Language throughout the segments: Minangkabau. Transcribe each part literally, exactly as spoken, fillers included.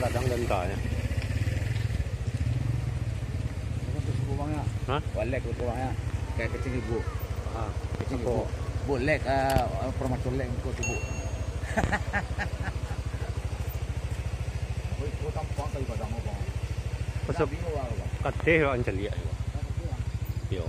Ladang dan ka, ya. Bukan tu suku bang, ya? Hah? Walek tu bang, ya. Kayak kecil ibu. Ah, kecil ibu. Buat lek, ah, permacam lek kau sibuk. Kau tampang kali padang kau, bang. Pasal kateh lah ancaliak. Yo.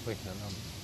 Weh, dalam.